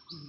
Um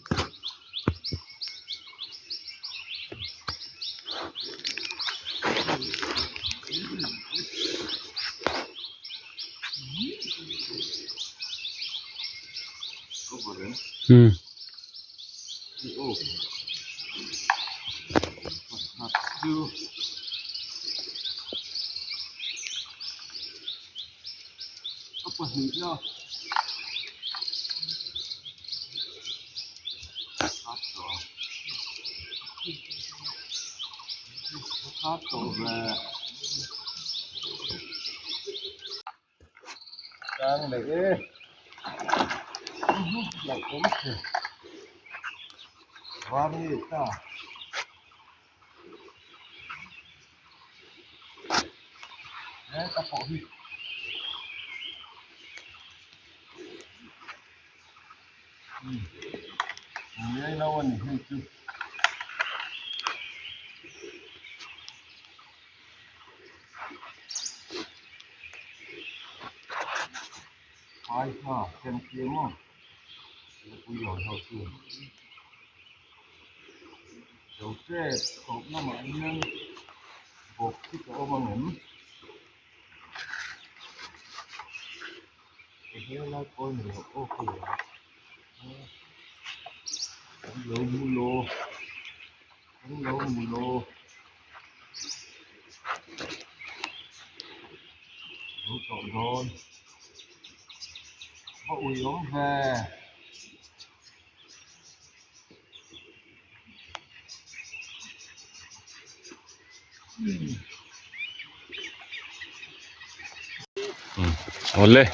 Awle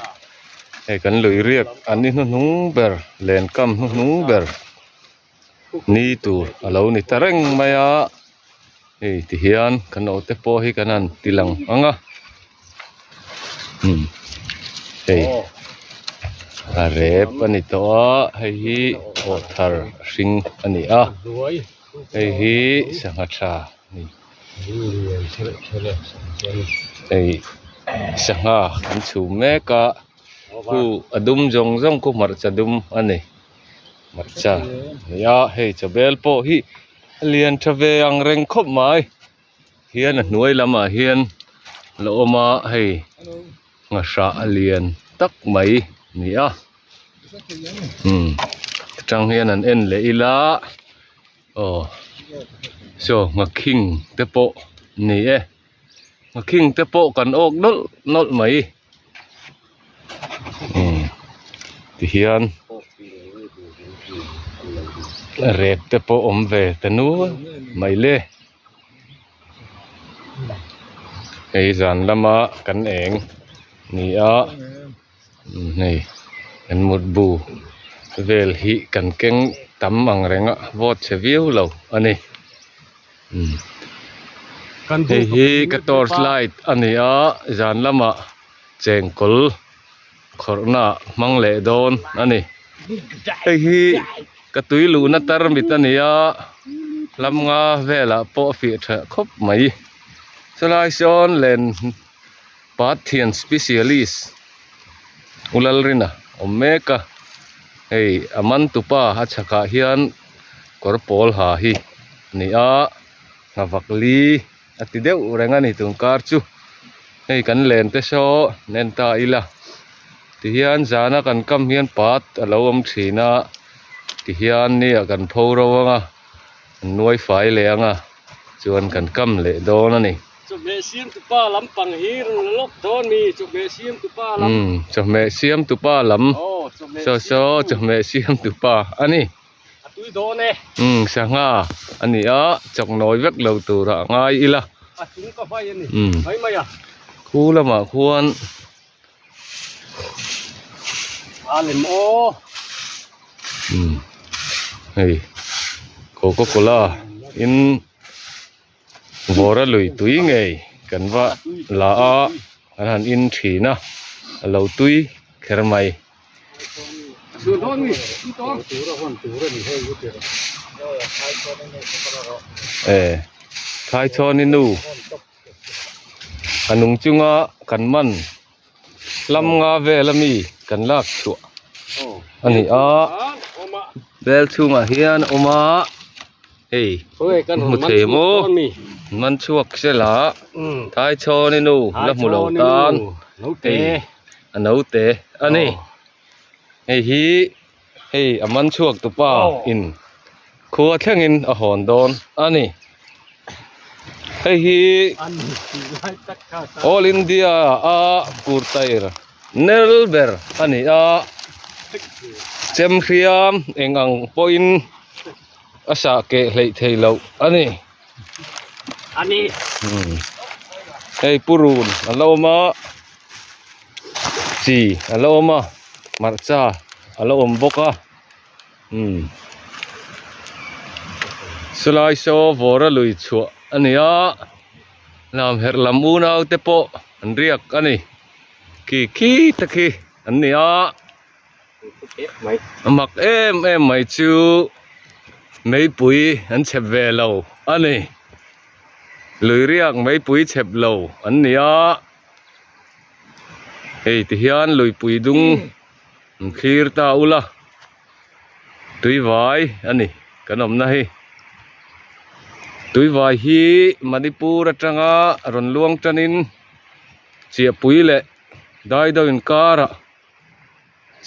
hei kan lui riak an ni hnuhnung ber len kam hnuhnung ber ni tur a lo ni ta reng mai a hei ti hian kan naute pawh hi kan han ti lang ang a hei a rep a ni tawh a hei hi awh thar hring a ni a hei hi sangha tha a ni. Hei sangha kan chhum mek a khu a dum zawng zawng khu hmarcha dum a ni hmarcha a ni a hei chawbel pawh hi a lian tha ve ang reng khawp mai hian a hnuai lamah hian a la awm a hei nghahrah a lian tak mai a ni a umm atang hian an en leh ila. Aw saw nghakhing te pawh ni e nghakhing te pawh kan awk nawlh nawlh mai umm tihian rep te pawh awm ve ta nual mai le hei zan lama kan eng ni a hei kan mutbu vel hi kan keng tam ang reng a vawt chhe viau lo a ni hei hi ka torch light a ni a zan lamah chengkawl khawrhna ah hmang leh dawn a ni hei hi ka tui luhna tarmit a ni a lam nga velah pawh a fiah tha khawp mai chulai sawn len Pathian specialist U Lalrina awm mek a hei a man tupa a chhakah hian kawr pawl ha hi a ni a nghavak li a ti deuh reng a ni tun kar chu hei kan len te saw nen ta ila tihian zana kan kam hian pat a lo awm thin a tihian nia kan pho ro ang a an nuai fai leh ang a chuan kan kam leh dawn a ni. Chawhmeh siam tupa lam pang hi rawn la lawk dawn mi chawhmeh siam tupa lam. Umm chawhmeh siam tupa lam. Aw chawhmeh Saw saw chawhmeh siam tupa a ni. A tui dawn e. Umm sangha a ni a chawknawi vek lo turah ngai ila. A chung ka vai a ni. Umm. Mai mai a. Khu lamah khuan. A lem aw. Umm hei coca cola in. Vawra lui tui ngei kan va la a an han in thin a a lo tui kher mai. E Thaichhawni nu a nung chunga kan man lam nga vel ami kan lak chhuah a ni a. Bel chhungah hian a awm a hei hmu thei maw man chhuak se la thaichhawni nu la hmu lo tan hei a naute a ni hei hi hei a man chhuak tu pa in khua thlengin a hawn dawn a ni hei hi all India a kurtair Nel ber a ni a, chem hriam eng ang pawhin a sah keh hleih thei loh a ni. Hei purun a la awm a, chi a la awm a, hmarcha a la awm bawk a Sawlai saw vawra lui chhuah a ni a, lam herh lam unau te pawh an riak a ni. Khi khi te khi an ni a a mak em em mai chu meipui an chhep ve lo a ni lui riak meipui chhep lo an ni a hei ti hian luipui dung an thlir ta ula tuivai a ni kan awmna hi tuivai hi Manipur atanga rawn luang tanin. Chiahpui leh dai deuh inkarah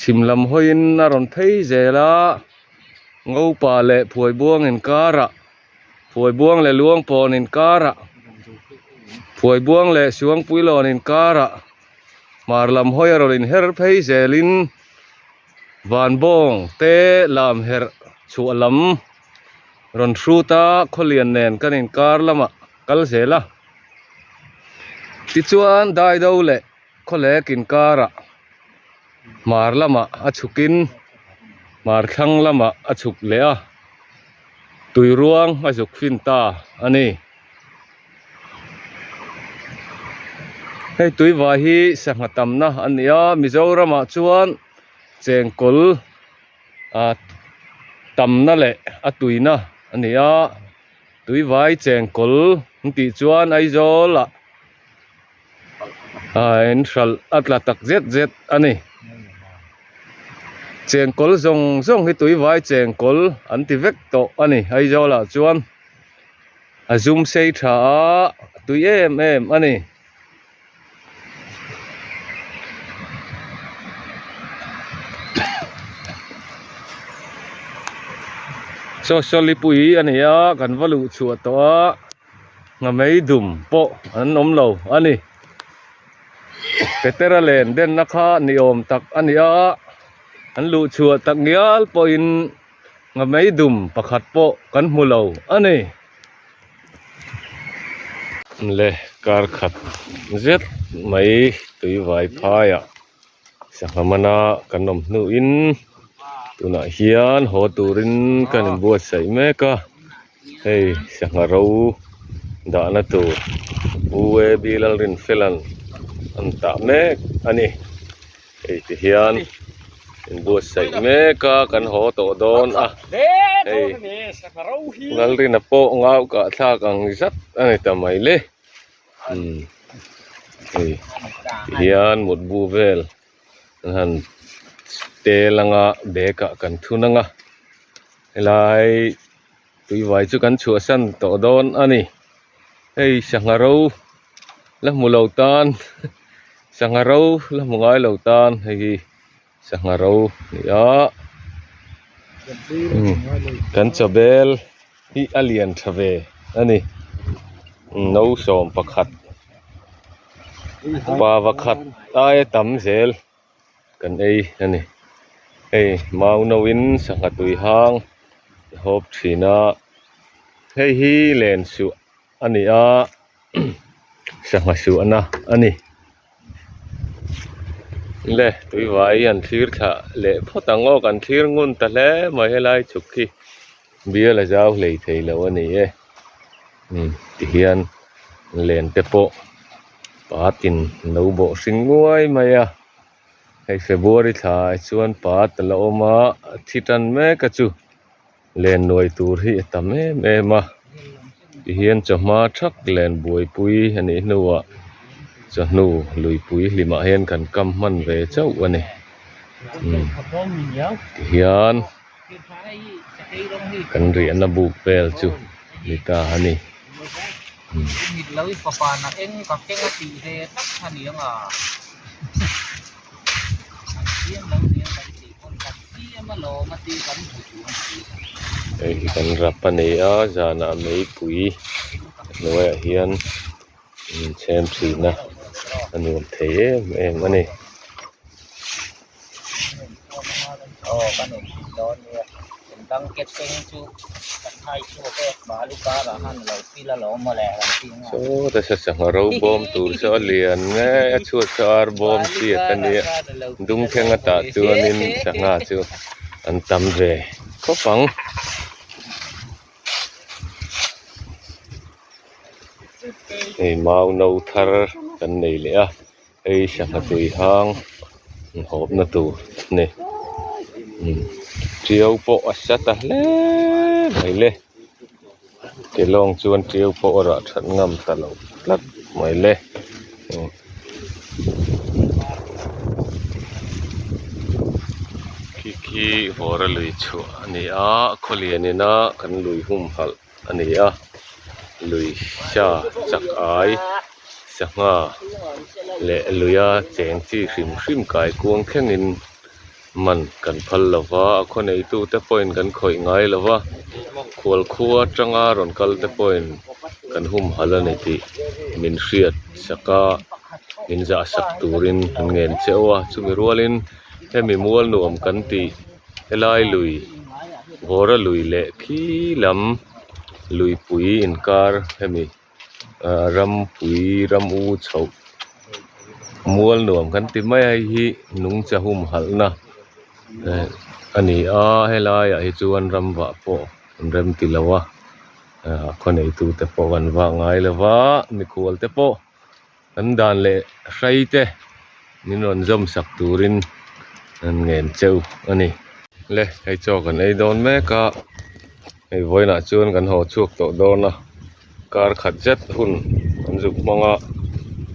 chhim lam hawiin a rawn phei zel a, Ngopa leh Phuaibuang inkarah, Phuaibuang leh Luangpawn inkarah, Phuaibuang leh Suangpuilawn inkarah hmar lam hawi a rawn inher phei zelin Vanbawng te lam herh chhuah lam rawn hrut a, Khawlian nen kan inkar lamah kal zel a. Tichuan Daido leh Khawlek inkarah hmar lamah a chhukin hmar thlang lamah a chhuk leh a, tui ruang a zuk fin ta a ni. Hei tuivai hi sangha tamna a ni a, Mizoramah chuan chengkawl ah tamna leh a tuina a ni a. Tuivai chengkawl an tih chuan Aizawl ah ah in hralh a tla tak zet zet a ni. Chengkawl zawng zawng hi tuivai chengkawl an ti vek tawh a ni Aizawl ah chuan a zum sei tha a a tui em em a ni. Saw sawlipui a ni a kan va luh chhuah tawh a nghamei dum pawh an awm lo a ni petera len denna kha ni awm tak a ni a an luh chhuah tak ngial pawhin nghamei dum pakhat pawh kan hmu lo a ni. Le kar khat zet mai tui vai phai ah sangha mana kan awm hnuin tunah hian haw turin kan inbuatsaih mek a hei sangha ro dahna tur U A B Lalrinfela'n an tah mek a ni hei ti hian inbuatsaih mek a kan haw tawh dawn a hei Lalrina pawh ngau kah thlak ang zat a ni ta mai le umm hei ti hian mutbu vel an han tel anga bag ah kan thun anga helai tuivai chu kan chhuahsan tawh dawn a ni hei sangha ro la hmu lo tan sangha ro la hmu ngai lo tan hei hi sangha ro a ni a kan chawbel hi a lian tha ve a ni no 11 pa pakhat aia tam zel. Kan ei a ni hei mau no in sangha tui hang a hawp thin a hei hi len suah a ni a sangha suahna a ni le tuivai an thlir thla leh phawt ang aw kan thlir ngun ta hle mai helai chhuk khi bial a zau hlei thei lo a ni e tihian len te pawh. Patin lo bawh hring nguai mai a hei February thla ah chuan pat a la awm a a thi tan mek a chu len nuai tur hi a tam em em a tihian chawhma thak len buaipui a nih hnuah chawhnu luipui hlimah hian kan kam hman ve chauh a ni tihian. Kan riahna buk vel chu ni ta a ni. Hei hi kan rap a ni a zanah meipui hnuaiah hian inchhem thin a a nuam thei em em a ni. Sawta saw sangha ro bawm tur saw a lian ngei a chhuat saw ar bawm chiat a nia dung thleng a tah chuanin sangha chu an tam ve khawp ang. Hei mau no thar kan nei leh a. Hei sangha tui hang inhawpna tur a ni tiau pawh a sa ta hle mai le kelawng chuan tiau pawh a rah that ngam ta lo tlat mai le. Khi khi vawra lui chhuah a ni a khawlian ina kan lui humhalh a ni a lui sa chak ai sangha leh luia cheng chi hrim hrim kai kuang thlengin man kan phal lo va a khaw neitu te pawhin kan khawih ngai lo va khual khua atanga rawn kal te pawhin kan humhalh a ni tih min hriat sak a min zah sak turin an ngen cheu a chumi rualin hemi mual nuam kan tih helai lui Vawra lui leh khi lam luipui inkar hemi ah rampui ram u chhoh mual nuam kan ti mai a hei hi nungcha humhalhna eh a ni a helaiah hi chuan ram vah pawh an rem ti lo a ah khaw neitute pawh an vah ngai lo va mikhual te pawh. Kan dan leh hrai te min rawn zawm sak turin an ngen cheu a ni. Le hei chaw kan ei dawn mek a hei vawiinah chuan kan haw chhuak tawh dawn a kar khat zet hun kan zuk hmang a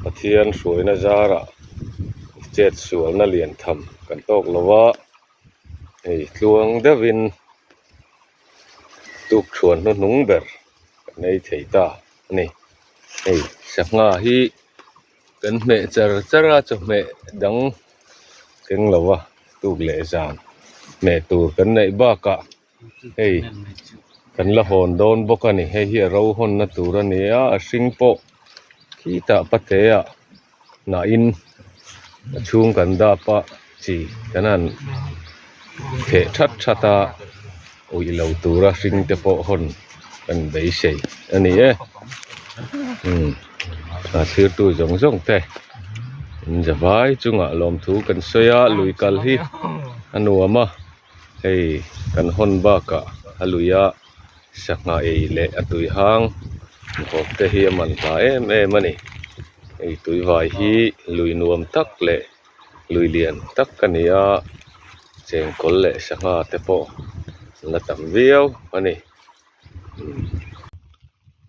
Pathian hruaina zarah chet sualna lian tham kan tawk lo va hei tluang deuhin tuk thuan hnuhnung ber kan ei thei ta a ni. Hei sangha hi kan hmeh char char a chawhmeh dang keng lo va tuk leh zan hmeh tur kan neih bakah hei kan la hawn dawn bawk a ni hei hi a ro hawnna tur a ni a a hring pawh khitah pateah hnahin a chhung kan dap a chi kan han theh that that a awih lo tura hring te pawh hawn kan beisei a ni e umm a thirtu zawng zawng te in zavai chungah lawmthu kan sawi a lui kal hi a nuam a hei kan hawn bakah a lui a sangha ei leh a tui hang bawk te hi a man hla em em a ni hei tui vai hi lui nuam tak leh lui lian tak a ni a chengkawl leh sangha te pawh an la tam viau a ni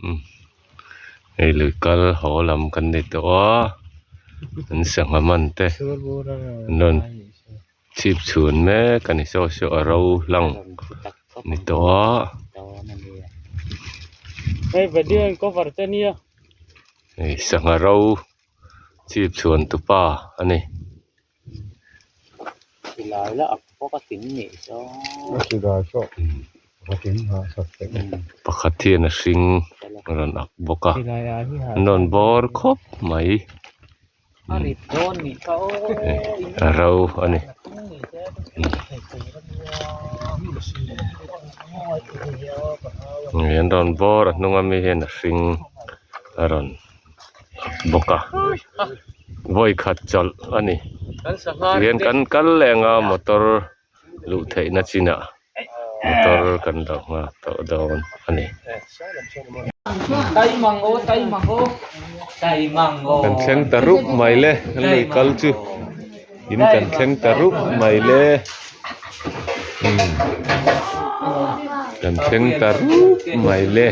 umm hei lui kal haw lam kan ni tawh a an sangha man te an rawn. Chhip chhun mek a ni saw saw a ro hlang ni tawh a. Hei sangha ro chhip chhuan tupa a ni. Pakhat hian a hring a rawn ak bawk a an rawn bawr khawp mai. A ro a ni an rawn bawr a hnung ami hian a hring a rawn bawk a vawi khat chawlh a ni tihian kan kal leh ang a motor luh theihna chinah motor kan lo nghak tawh dawn a ni. Kan thleng ta rup mai le kan lui kal chu in kan thleng ta rup mai le umm kan thleng ta rup mai le.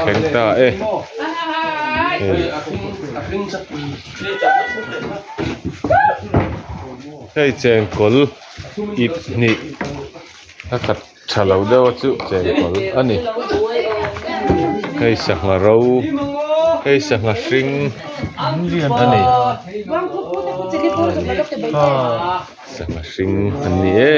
Thleng ta e hei. Hei chengkawl ip hnih a khat tha lo deuh a chu chengkawl a ni hei sangha ro hei sangha hring a ni sangha hring an ni e.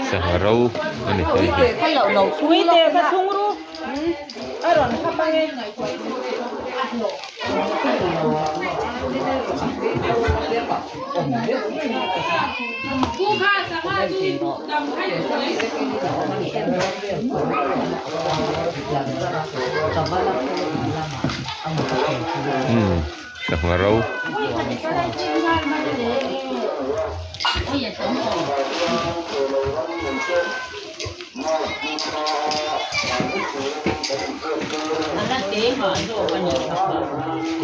Sangha ro a ni hei hi. Umm sangha ro.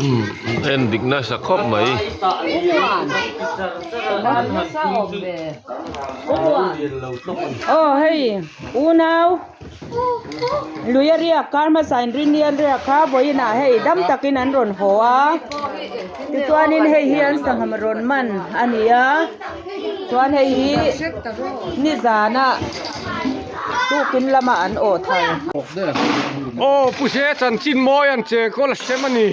Umm en dik nasa khawp mai. Aw hei unau lui a riak kar hmasa in rin ni an riak kha vawiinah hei dam takin an rawn haw a tichuanin hei hi an sangha rawn man a ni a. Chuan hei hi nizana tukin lama an awh thar. Aw Pu Se chanchin mawi an chengkawl a sem a ni.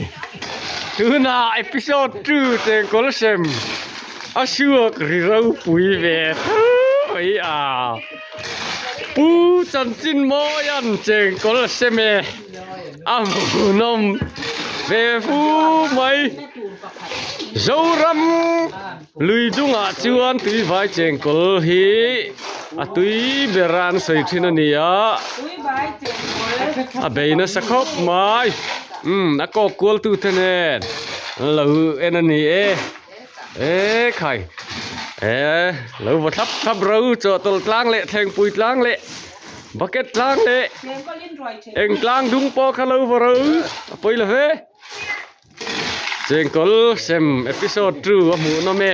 Tunah episode 2 chengkawl sem a suak ri ropui ve tho mai a. Pu chanchin mawi an chengkawl a sem e. A hmuhnawm ve fu mai. Zoram. Lui dungah chuan tuivai chengkawl hi a tui ber a an sawi thin a ni a, a bei nasa khawp mai umm a kawk kual tu te nen an lo en a ni e ekhai e lo va thlap thlap ro chawhtawlh tlang leh thlengpui tlang leh bucket tlang leh eng tlang dung pawh kha lo va ro a pawi lo ve. Chengkawl sem episode 2 a hmuh nawm e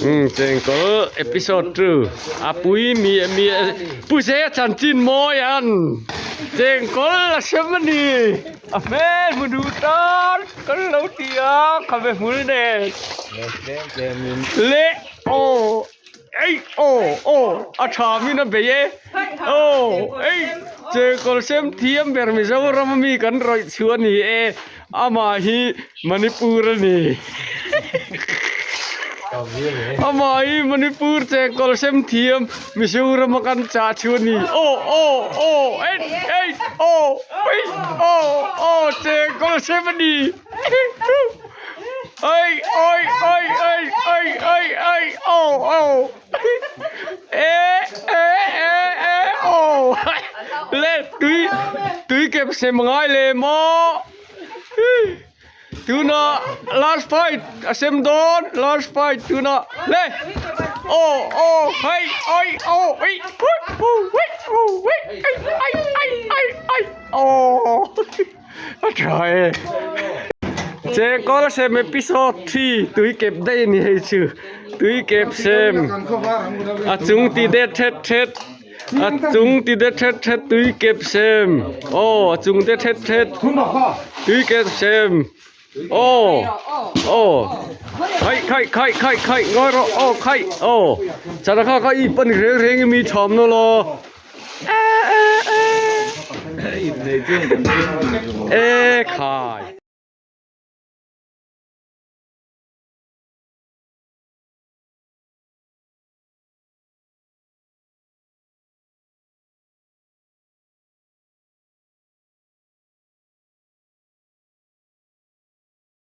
umm chengkawl episode 2 a pui mi mi pu se a chanchin mawi an chengkawl a sem a ni a hmel hmu duh tan kan lo ti a khabe hmul nen leh aw. Ei aw aw a tha min a bei e aw ei chengkawl sem thiam ber Mizoram ami kan rawih chhuah a ni e amah hi Manipur a ni amah hi Manipur chengkawl sem thiam Mizoram a kan chah chhuah a ni aw aw aw ei ei aw ei aw aw chengkawl sem a ni. Oi oi oi oi oi oi oi oh oh e e e e oh le tui tui kep sem ngai le maw tuna last fight a sem dawn last fight tuna le oh oh hei oi oh ui ui ui ui ai ai ai ai ai oh A tha e. Chengkawl sem episode 3 tui kep daih a ni hei chu. Tui kep sem a chung ti det thet thet a chung ti det thet thet tui kep sem aw a chung det thet thet tui kep sem aw aw khai khai khai khai khai ngawi rawh aw khai aw chana kha kha i pan reng reng i mi tham nawlh aw. E khai.